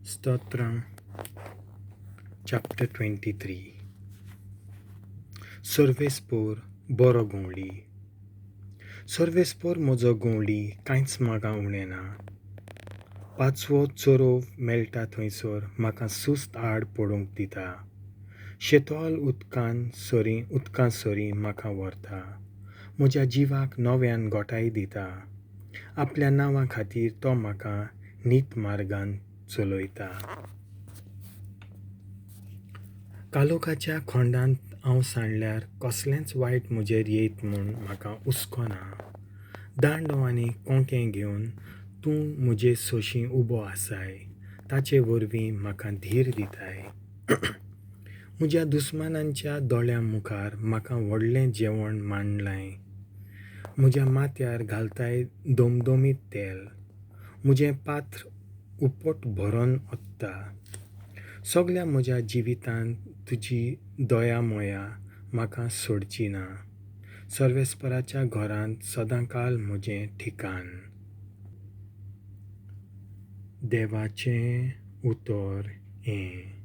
स्तोत्रां chapter 23. सर्वेस्पोर बरो गवळी. सर्वेस्पोर म्हजो गवळी, कांयच म्हाका उणें ना. पांचवो चरोव मेळटा थंयसर म्हाका सुस्त आड पडूंक दिता. शेतोल उदकान सरीं उदकां सरीं म्हाका व्हरता. म्हज्या जिवाक नव्यान गोठाय दिता. आपल्या नांवा खातीर तो म्हाका नीत मार्गान चलयता. कालोखाच्या खोंडांत हांव सांडल्यार कसलेंच वायट म्हजेर येयत म्हूण म्हाका हुस्को ना. दांडो आनी कोंकें घेवन तूं म्हजे सोशीं उबो आसाय, ताचे वरवीं म्हाका धीर दिताय. म्हज्या दुस्मानांच्या दोळ्यां मुखार म्हाका व्हडलें जेवण मांडलांय. म्हज्या माथ्यार घालताय दमदमीत तेल. म्हजें पात्र उपट भरून ओत्ता. सगल्या म्हज्या जिवितांत तुजी दया मोया म्हाका सोडची ना. सर्वेस्पराच्या घरांत सदांकाल म्हजें ठिकाण. देवाचें उतर हें.